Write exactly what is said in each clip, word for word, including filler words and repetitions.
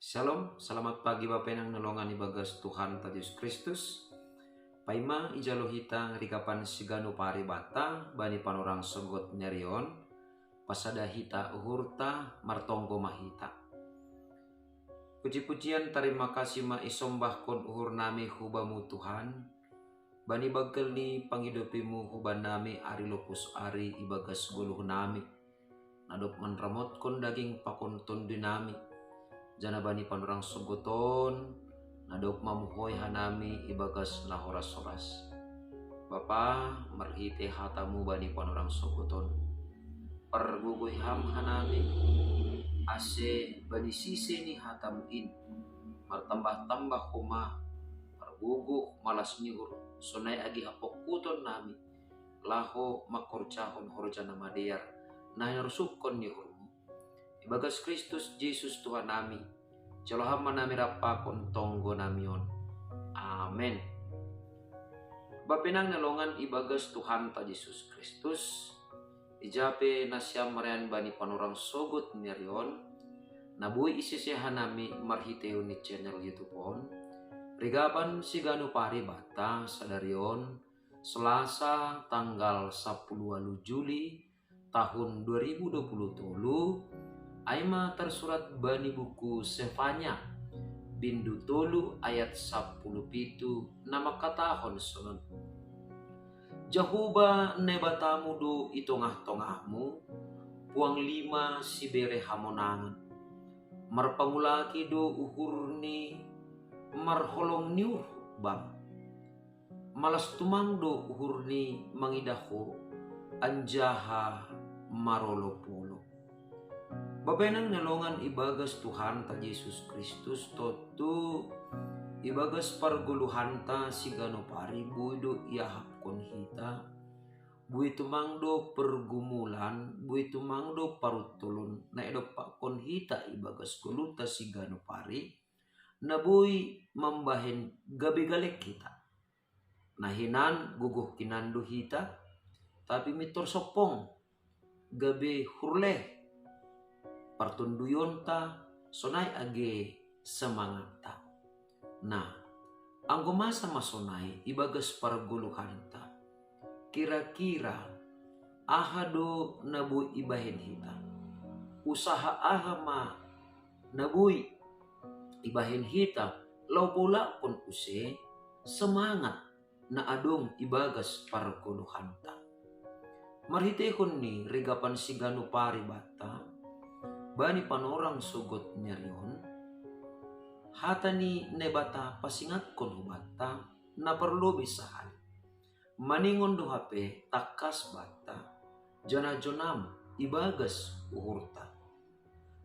Shalom, selamat pagi Bapenang nelongan ibagas Tuhan ta Yesus Kristus. Paima ijalo hita rigapan siganu paribata bani panorang sogot nerion, pasada hita uhurta martonggo mahita. Puji-pujian tarima kasih ma isombahkon uhur nami hubamu Tuhan, bani bagel ni pangidopimu huban nami ari lopus ari ibagas goluh nami. Nadop manramotkon daging pakon tondui nami, jana bani panorang sogoton, nadop mamuhoi hanami ibagas na horas-horas. Bapa, marhite hatamu bani panorang sogoton, pargogoi ham hanami, ase bani sise ni hatamu in, martambah-tambah homa pargogoh malas ni uhur, sonai agi hapongkuton nami, laho mangkorjahon horja na madear, na hinarosuhkon ni uhurmu. Ibagas Kristus Jesus Tuhan nami, jalo ham ma nami rap pakon tonggo nami on. Amen. Bapenang nelongan ibagas Tuhan ta Jesus Kristus, ijape nasiam marian bani panorang sogot nerion, na boi isese hanami marhitehon ni channel YouTube on, rigapan siganu paribata sadarion, Selasa tanggal sapuluh walu Juli tahun dua ribu dua puluh tolu, aima tarsurat bani buku Sefanya, bindu tolu ayat sapuluh pitu na mangkatahon sonon. Jahowa Naibatamu do i tongah-tongahmu, puang lima sibere hamonangan. Marpangulaki do uhurni marholong ni uhur bam. Malas tumang do uhurni mangidah ho, anjaha marolopolop. Bapenang nelongan ibagas Tuhan ta Jesus Kristus, tontu ibagas pargoluhanta siganu pari boi do iahapkon hita, boi tumang do pergumulan, boi tumang do paruntolon na idompakkon hita ibagas goluhta siganu pari, na boi mambahen gabe galek hita. Na hinan gogoh hinan do hita, tapi mintor sompong gabe hurleh partonduyonta, sonai age semangatta. Nah, anggo masa ma sonai ibagas pargoluhanta, kira-kira aha do na boi ibahen hita? Usaha aha ma na boi ibahen hita laho paulakkon use semangat na adong ibagas pargoluhanta? Marhitehon ni rigapan siganu paribata bani panorang sogot nerion, hata ni Naibata pasingatkon hubanta na parlobei sahali. Maningon do hape tangkas banta, jana jonam ibagas uhurta.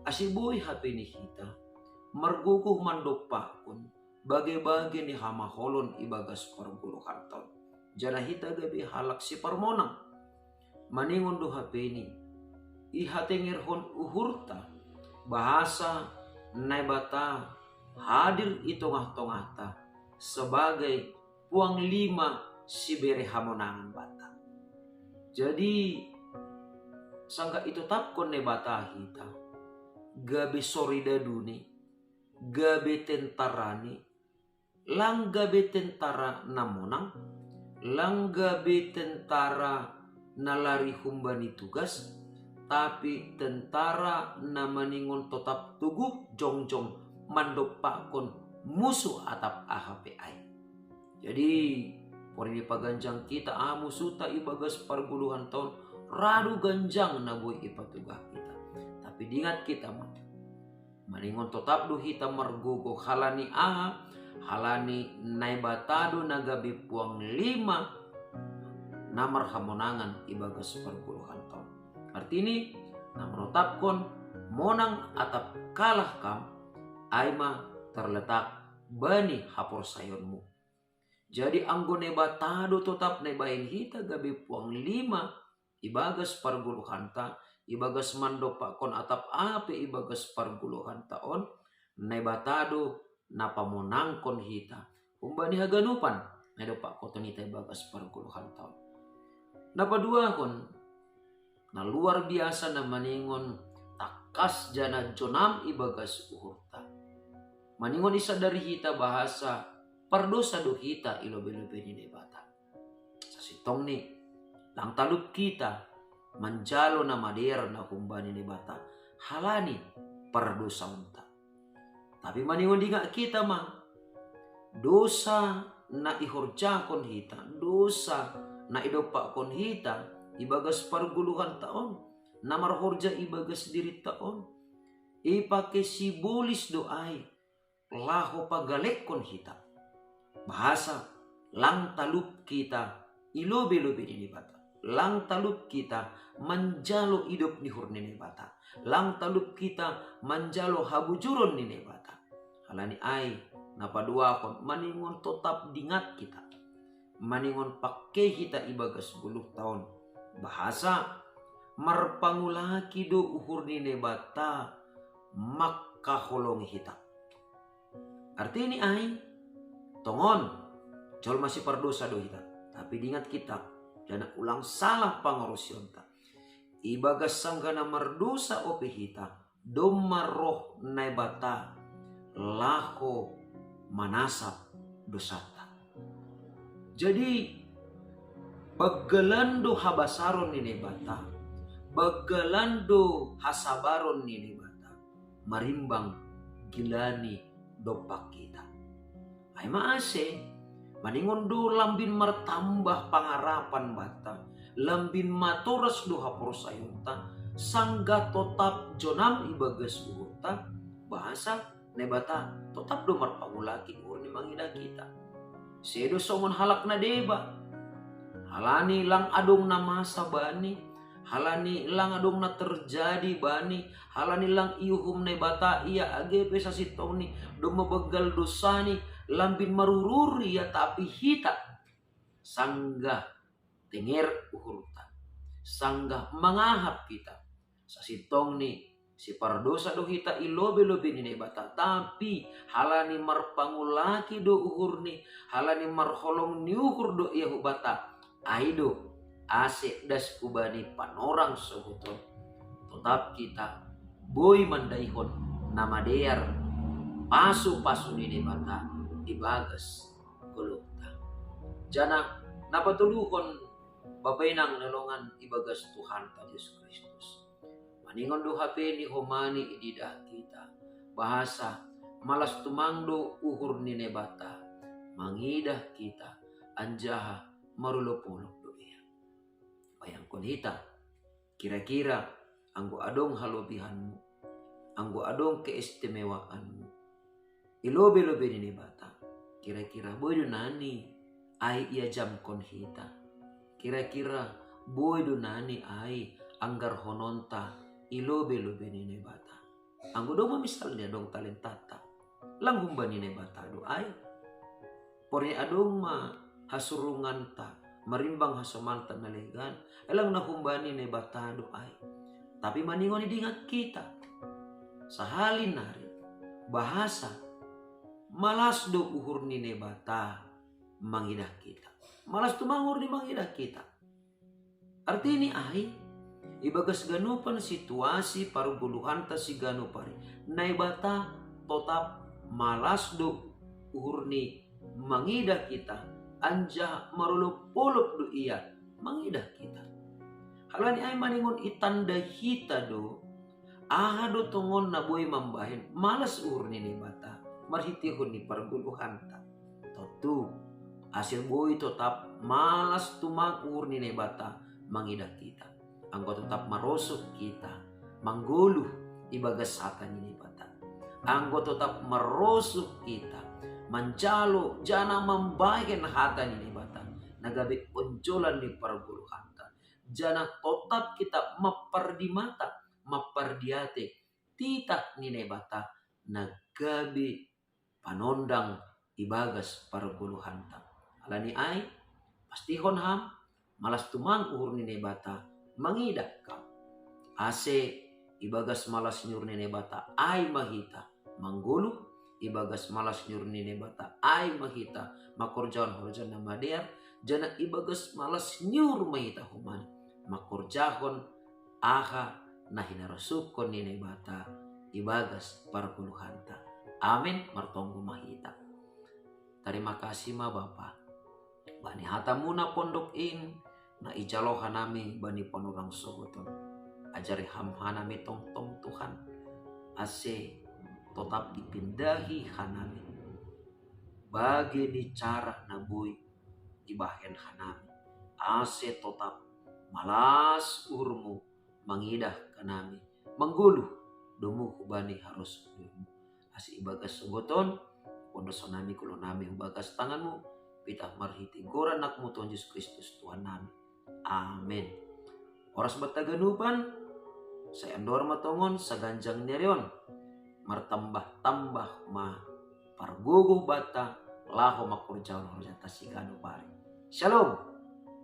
Ase boi hape ni hita margogoh mandompakkon bage-bage ni hamaholon ibagas pargoluhanta on, jana hita gabe halak siparmonang. Maningon do hape ni ihatengerhon uhurta, bahasa Naibata hadir i tongah-tongahta sebagai puang lima sibere hamonangan banta. Jadi, sanggah itotapkon Naibata hita gabe soridaduni, gabe tentarani, lang gabe tentara na monang, lang gabe tentara na lari humbani tugas, tapi tentara na maningon totap toguh jongjong mandompakkon musu atap aha pe ai. Jadi, porini paganjang hita aha musuta ibagas pargoluhanta on, ra do ganjang na boi ipatugah hita. Tapi dingat hita ma, maningon totap do hita margogoh halani aha? Halani Naibata do na gabe puang lima na marhamonangan ibagas pargoluhanta on. Artini, na manotapkon monang atap kalah kam, ai ma terletak bani haporsayaonmu. Jadi anggo Naibata do totap na ibahen hita gabe puang lima ibagas pargoluhanta, ibagas mandompakkon atap aha pe ibagas pargoluhanta on, Naibata do na pamonangkon hita humbani haganupan na idompakkonton hita ibagas pargoluhanta on. Na paduahon, na luar biasa na maningon tangkas jana jonam ibagas uhurta. Maningon isadari hita bahasa pardosa do hita i lobe-lobe ni Naibata. Sasintongni, lang talup hita manjalo na madear na humbani Naibata halani pardosaonta. Tapi maningon dingat hita ma, dosa na ihorjahon hita, dosa na idompakkon hita ibagas pargoluhanta on, na marhorja ibagas dirinta on, ipake sibolis do ai laho pagalekkon hita. Bahasa, lang talup hita i lobe-lobe ni Naibata. Lang talup hita manjalo idop ni uhur ni Naibata. Lang talup hita manjalo habujuron ni Naibata. Halani ai, na paduahon, maningon totap dingat hita. Maningon pake hita ibagas goluhta on. Bahasa, marpangulaki do uhur ni Naibata mangkaholongi hita. Artini ai, tongon, jolma sipardosa do hita. Tapi dingat hita, janah ulang salah pangarusionta. Ibagas sanggah na mardosa ope hita, domma roh Naibata laho manasap dosanta. Jadi, banggalan do habasaron ni Naibata, banggalan do hasabaron ni Naibata, marimbang gila ni dompak hita. Ai ma ase, maningon do lambin martambah pangarapan banta, lambin matoras do haporsayaonta, sanggah totap jonam ibagas uhurta, bahasa Naibata totap do marpangulaki uhur ni mangidah hita. Sedo songon halak na deba. Halani lang adong na masa bani, halani lang adong na terjadi bani, halani lang iuhum Naibata ia, age pe sasintongni domma banggal dosani, lambin marurur ia, tapi hita sanggah tenger uhurta, sanggah mangahap hita. Sasintongni sipardosa do hita i lobe-lobe ni Naibata, tapi halani marpangulaki do uhurni, halani marholong ni uhur do ia hubanta, ai do ase das hubani panorang sogoton. Totap hita boi mandaihon na madear pasu-pasu ni Naibata ibagas goluhta. Janah na patoluhon, Bapa inang na longan ibagas Tuhanta Jesus Kristus. Maningon do hape ni homani ididah hita, bahasa malas tumang do uhur ni Naibata mangidah hita, anjaha marolop-olop do ia. Bayangkon hita, kira-kira anggo adong halobihanmu, anggo adong keistimewaanmu i lobe-lobe ni Naibata, kira-kira boi do nani ai iajamkon hita? Kira-kira boi do nani ai anggarhononta i lobe-lobe ni Naibata? Anggo domma misalni adong talentanta, lang humbani Naibata do ai? Porini adong ma hasurunganta, marimbang hasomanta na legan, ai lang na humbani Naibata do ai? Tapi maningon idingat hita, sahali nari, bahasa malas do uhur ni Naibata mangidah hita. Malas tumang uhurni mangidah hita. Artini ai, ibagas ganupan situasi pargoluhanta siganup ari, Naibata totap malas do uhurni mangidah hita, anjaha marolop-olop do ia mangidah hita. Halani ai maningon itanda hita do, aha do tongon na boi mambahen malas uhur ni Naibata marhitehon ni pargoluhanta. Tontu, ase boi totap malas tumang uhur ni Naibata mangidah hita, anggo totap marosuh hita manggoluh ibagas hata ni Naibata, anggo totap marosuh hita manjalo janah mambahen hata ni Naibata na gabe onjolan ni pargoluhanta, janah totap hita mampardimata, mampardiate titah ni Naibata na gabe panondang ibagas pargoluhanta. Halani ai, pastihon ham, malas tumang uhur ni Naibata mangidah kam. Ase ibagas malas ni uhur ni Naibata ai ma hita manggoluh, ibagas malas ni uhur ni Naibata ai ma hita mangkorjahon horja na madear, janah ibagas malas ni uhur ma hita homani mangkorjahon aha na hinarosuhkon ni Naibata ibagas pargoluhanta. Amin. Martonggo ma hita. Tarima kasih ma Bapa bani hatamuna pondok in na ijalo hanami bani panorang sogoton. Ajari ham hanami tongtong Tuhan, ase totap ipindahi hanami bage ni cara na boi ibahen hanami, ase totap malas uhurmu mangidah hanami, manggoluh domu hubani harus uhurmu. Ase ibagas sogoton, pondoson nami, kulo nami hubagas tanganmu, pitah marhite goran anakmu Tuhan Jesus Kristus Tuhan nami. Amin. Oras banta ganupan, sai andor ma tongon saganjang ni ari on, martambah-tambah ma pargogoh banta laho mangkorjahon horjanta siganup ari. Shalom.